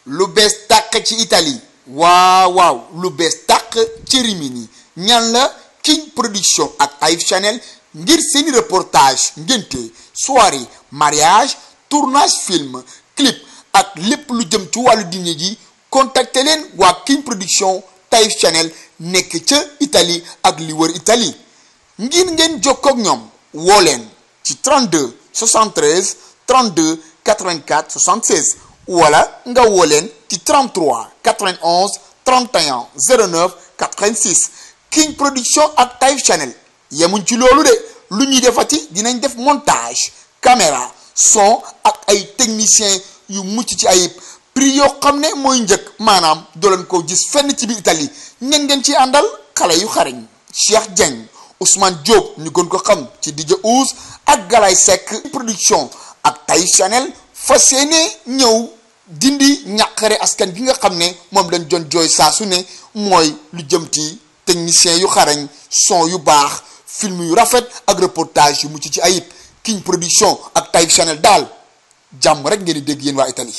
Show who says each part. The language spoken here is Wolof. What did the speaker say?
Speaker 1: lu bees tàq ci Italie waaw lu bees tàq ci Rimini ñan la King Production ak Hive Channel ngir seeni reportage ngénte soirée mariage tournage film clip ak lépp lu jëm ci wàllu diine ji contacter leen waa King Production Hive Channel nekk ca Italie ak li wër Italie ngir ngeen jokkoo ak ñoom woo leen ci 32 73 32 84 76 wala nga woo leen ci 33 91 31 09 86 King Production ak Hive Channel yemuñ ci loolu de lu ñuy defati dinañ def montage caméra son ak ay techniciens yu mucc ci ayib prix yoo xam ne mooy njëkk maanaam doo leen ko gis fenn ci biir Italie ngeen ci àndal xale yu xarañ Cheikh Dieng Ousmane Diop ñu gën ko xam ci DJ Ouz ak Galay Seck Production ak Hive Channel fas yéene ñëw dindi ñàqare askan gi nga xam ne moom lañ doon jooy saa su ne mooy lu jëm ci technicien yu xarañ son yu baax film yu rafet ak reportage yu mucc ci ayib King Production ak Hive Channel daal jàmm rek ngeen di dégg yéen waa Italie